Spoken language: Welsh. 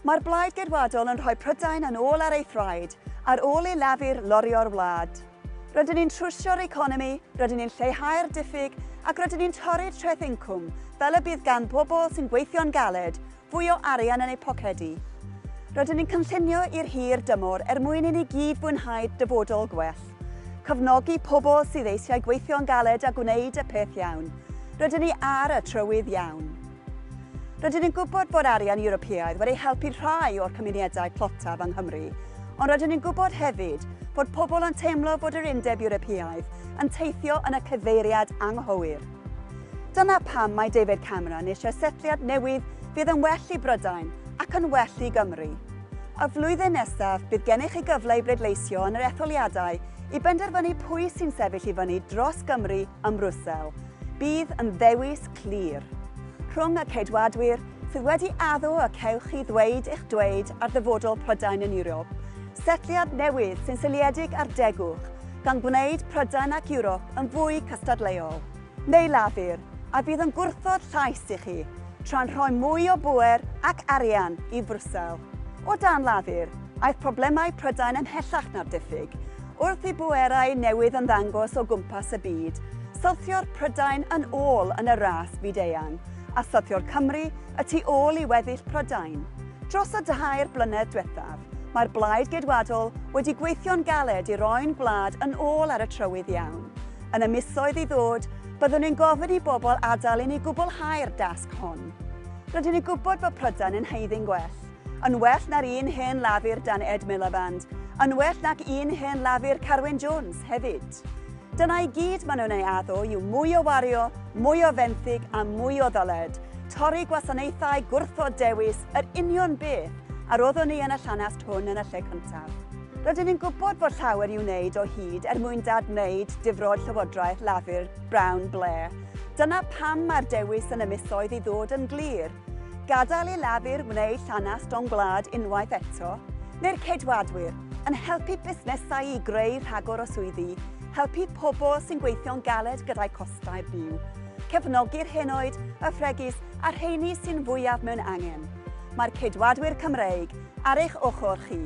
Mae'r Blaid Geidwadol yn rhoi Prydain yn ôl ar ei thraed ar ôl i Lafur lorio'r wlad. Rydyn ni'n trwsio'r economi, rydyn ni'n lleihau'r diffyg ac rydyn ni'n torri treth incwm fel y bydd gan bobl sy'n gweithio'n galed fwy o arian yn eu pocedi. Rydyn ni'n cynllunio i'r hir dymor er mwyn i ni gyd fwynhau dyfodol gwell. Cefnogi pobl sydd eisiau gweithio'n galed a gwneud y peth iawn. Rydyn ni ar y trywydd iawn. Rydyn ni'n gwybod bod arian Ewropeaidd wedi helpu rhai o'r cymunedau tlotaf yng Nghymru, ond rydyn ni'n gwybod hefyd bod pobl yn teimlo bod yr Undeb Ewropeaidd yn teithio yn y cyfeiriad anghywir. Dyna pam mae David Cameron eisiau setliad newydd fydd yn well i Brydain ac yn well i Gymru. Y flwyddyn nesaf, bydd gennych chi gyfle i bleidleisio yn yr etholiadau i benderfynu pwy sy'n sefyll i fyny dros Gymru ym Mrwsel. Bydd yn ddewis clir. Rhwng y Ceidwadwyr, sydd wedi addo y cewch chi ddweud eich dweud ar ddyfodol Prydain yn Ewrop, setliad newydd sy'n seiliedig ar degwch, gan gwneud Prydain ac Ewrop yn fwy cystadleuol. Neu Lafur, a fydd yn gwrthod llais i chi, tra'n rhoi mwy o bŵer ac arian i Frwsel. O dan Lafur, aeth problemau Prydain ymhellach na'r diffyg, wrth i bwerau newydd ymddangos o gwmpas y byd, syrthio'r Prydain yn ôl yn y ras fyd-eang, a syrthio'r Cymru y tu ôl i weddill Prydain. Dros y dair blynedd diwethaf, mae'r Blaid Geidwadol wedi gweithio'n galed i roi'n gwlad yn ôl ar y trywydd iawn. Yn y misoedd i ddod, byddwn ni'n gofyn i bobl adael i ni gwblhau'r dasg hon. Rydyn ni'n gwybod bod Prydain yn haeddu'n gwell. Yn well na'r un hen Lafur dan Ed Miliband, yn well nag un hen Lafur Carwyn Jones hefyd. Dyna i gyd maen nhw'n ei addo yw mwy o wario, mwy o fenthyg a mwy o ddyled, torri gwasanaethau, gwrthod dewis, yr union beth a roddwn ni yn y llanast hwn yn y lle cyntaf. Rydyn ni'n gwybod bod llawer i'w wneud o hyd er mwyn dadwneud difrod Llywodraeth Lafur Brown Blair. Dyna pam mae'r dewis yn y misoedd i ddod yn glir. Gadael i Lafur wneud llanast o'n gwlad unwaith eto, neu'r Ceidwadwyr yn helpu busnesau i greu rhagor o swyddi, helpu pobl sy'n gweithio'n galed gyda'u costau byw, cefnogi'r henoed, y fregus a'r rheini sy'n fwyaf mewn angen. Mae'r Ceidwadwyr Cymreig ar eich ochr chi.